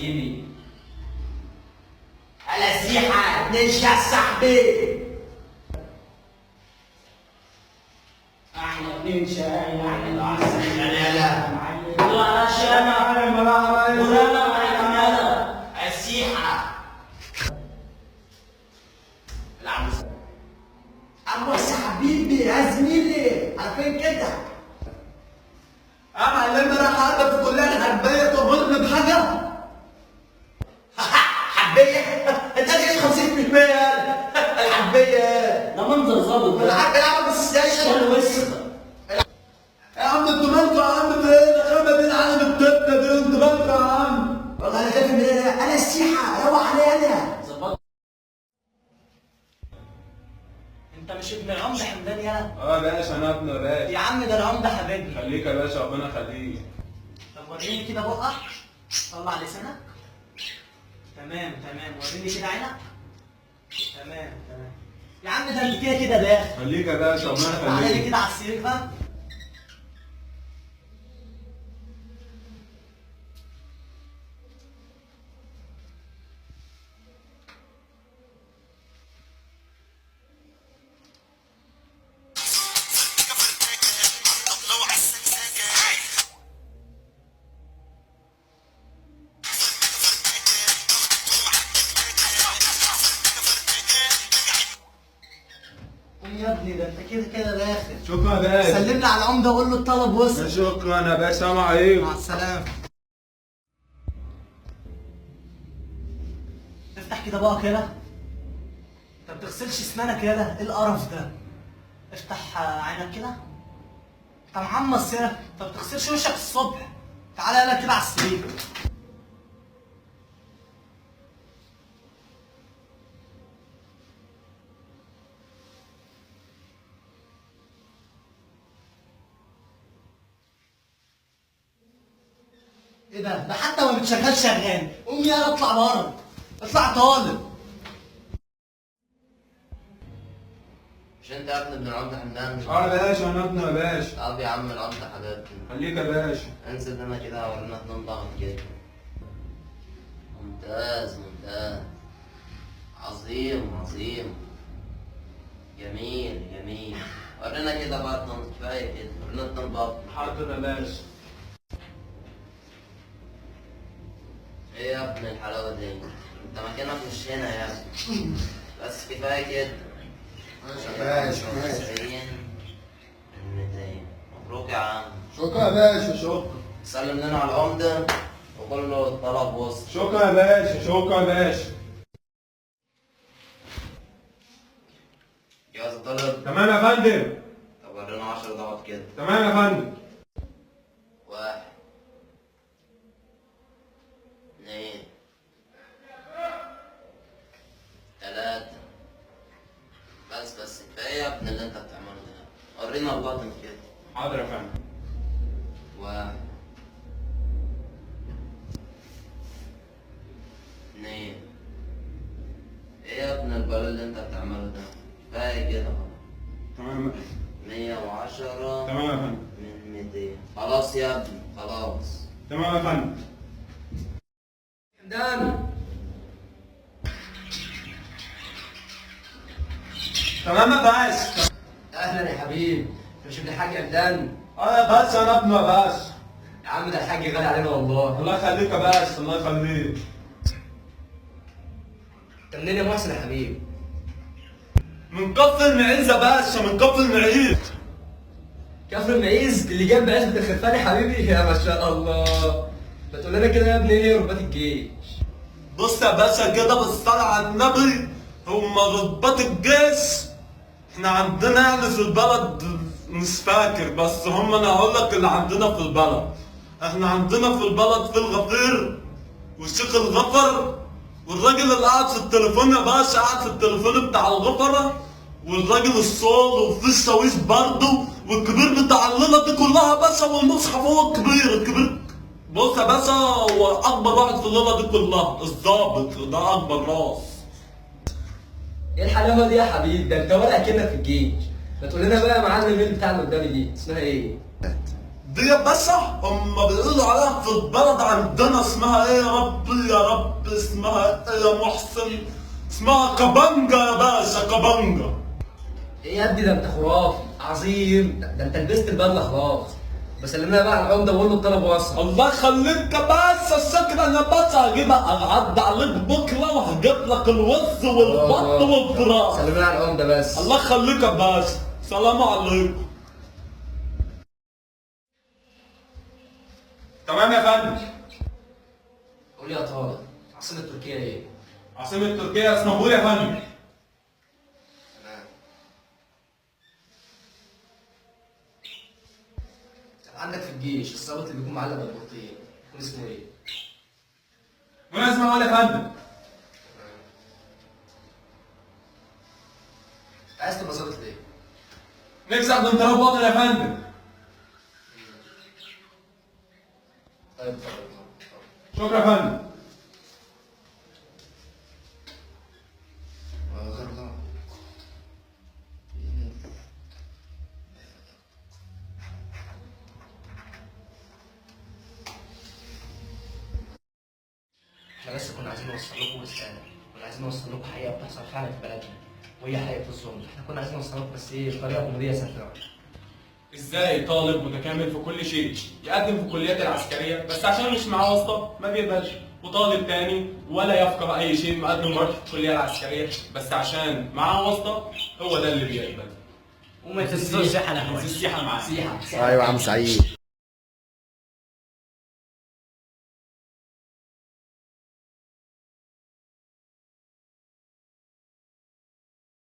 سيدي. هلا سيحة اتنين يا صاحبي. احلى اتنين شاي، احلى عسل. يلا يلا يا السيحة عموس حبيبي يا زميلي، عارفين كده يا معلم انا حابب في الكلية الحربية، تأمرني بحاجة؟ حبية؟ انت جاي 50% الحبية. ده منظر ظابط انا ده. عارف العب بس شغل وسخ. يا عم انتوا مالكوا يا عم؟ في ايه الخيمة دي؟ العالم التبه دي انتوا مالكوا يا عم؟ والله انا خايف من ايه؟ انا السيحة روح عليا انا. ظبط. انت مش ابن العمدة حمدان يالا؟ اه يا باشا انا ابن يا باشا. يا عم ده العمدة حبيبنا. خليك يا باشا، ربنا يخليك. طب وريني كده بقك، طلع لسانك. تمام تمام، وريني كده عينك. تمام تمام. يا عم ده انت كده كده داخل. خليك يا باشا، ربنا تعالى لي يخليك. كده على السرير بقى. قوم يا ابني، ده انت كده كده داخل. شكرا يا باشا. سلم لي على العمدة وقول له الطلب وصل. شكرا يا باشا، سلام عليكم. مع السلامة. افتح كده بقى كده. انت ما بتغسلش اسنانك يالا؟ ايه القرف ده؟ افتح عينك كده. انت معمص يالا، انت ما بتغسلش وشك الصبح. تعالى يالا كده على السرير. ايه ده؟ ده حتى ما بتشغلش اغاني. قوم يالا اطلع بره، اطلع طالب. مش انت يا ابني ابن العمدة حمدان؟ اه يا باشا انا ابن يا باشا. طب يا عم العمدة حبيبتي. خليك يا باشا. انزل لنا كده ورينا اتنين ضغط كده. ممتاز ممتاز، عظيم عظيم، جميل جميل. ورينا كده بقى اتنين، كفاية كده، ورينا اتنين ضغط. حاضر يا باشا. ايه يا ابن الحلاوة دي؟ انت مكانك مش هنا يا ابني. بس كفاية كده. ماشي ماشي. 90 من 200. مبروك يا عم. شكرا يا باشا، شكرا. سلم لنا على العمدة وقول له الطلب وصل. شكرا يا باشا، شكرا يا باشا. جهاز الطلب. تمام يا فندم. طب ورينا 10 ضغط كده. تمام يا فندم. 1 2 3. بس بس كفاية يا ابن اللي انت بتعمله ده. ورينا البطن كده. حاضر يا فندم. 1 2. ايه يا ابن البلد اللي انت بتعمله ده؟ كفاية كده خلاص. تمام. 110 تمام يا فندم. من 200. خلاص يا ابني خلاص. تمام يا فندم. حمدان. تمام يا باشا. اهلا يا حبيبي، انت مش ابن الحاج حمدان؟ اه يا باشا انا ابن يا باشا. يا عم ده الحاج غالي علينا والله. الله يخليك يا باشا، الله يخليك. انت منين يا محسن يا حبيبي؟ من كفر المعيز يا باشا، من كفر المعيز. كفر المعيز اللي جنب عزبة الخرفان يا حبيبي. يا ما شاء الله. ما تقول لنا كده يا ابني ايه ربات الجيش؟ بص يا باشا كده بالصلاة على النبي، هما رتبات الجيش احنا عندنا يعني في البلد مش فاكر، بس هم انا هقول لك اللي عندنا في البلد. احنا عندنا في البلد في الغفير والشيخ الغفر والراجل اللي قاعد في التليفون يا باشا، قاعد في التليفون بتاع الغفرة، والراجل الصول، وفي الشاويش برضه، والكبير بتاع الليلة دي كلها يا باشا، والمصحف هو الكبير الكبير. بص يا باشا، هو اكبر واحد في الليلة دي كلها الظابط ده، اكبر راس. ايه الحلاوة دي يا حبيبي؟ ده انت ولا اكنك في الجيش. ما تقول لنا بقى يا معلم ايه البتاع اللي قدامي دي اسمها ايه؟ دي يا باشا هم بيقولوا عليها في البلد عندنا اسمها ايه يا رب يا رب، اسمها ايه يا محسن؟ اسمها كبانجا يا باشا، كبانجا. ايه يا ابني ده انت خرافي عظيم، ده انت لبست البدلة خلاص. بسلم لنا بقى على العمدة وقول له الطلب وصل. الله يخليك يا باشا، شكرا يا باشا. هجيب اعدي عليك بكره وهجيب لك الوز والبط والفراخ. سلم لنا على العمدة بس. الله يخليك يا باشا، سلام عليكم. تمام يا فندم. قول لي يا طارق، عاصمة تركيا ايه؟ عاصمة تركيا اسطنبول يا فندم. طب عندك في الجيش الظابط اللي بيكون معلق بالبطين يكون اسمه ايه؟ ملازم اول يا فندم. انت عايز تبقى ظابط ليه؟ نفسي اخدم تراب وطن يا فندم. طيب اتفضل. شكرا يا فندم. احنا بس كنا عايزين نوصل لكم رسالة، كنا عايزين نوصل لكم حقيقة بتحصل فعلا في بلدنا، وهي حقيقة الظلم. احنا كنا عايزين نوصل لكم بس ايه، بطريقة كوميدية ساخرة. ازاي طالب متكامل في كل شيء يقدم في الكليات العسكرية بس عشان مش معاه واسطه ما بيقبلش، وطالب تاني ولا يفقه اي شيء مقدم برضه في الكلية العسكرية بس عشان معاه واسطه هو ده اللي بيقبل. وما تنسوش سيحه. سيحه معاه. سيحة. ايوه يا عم سعيد.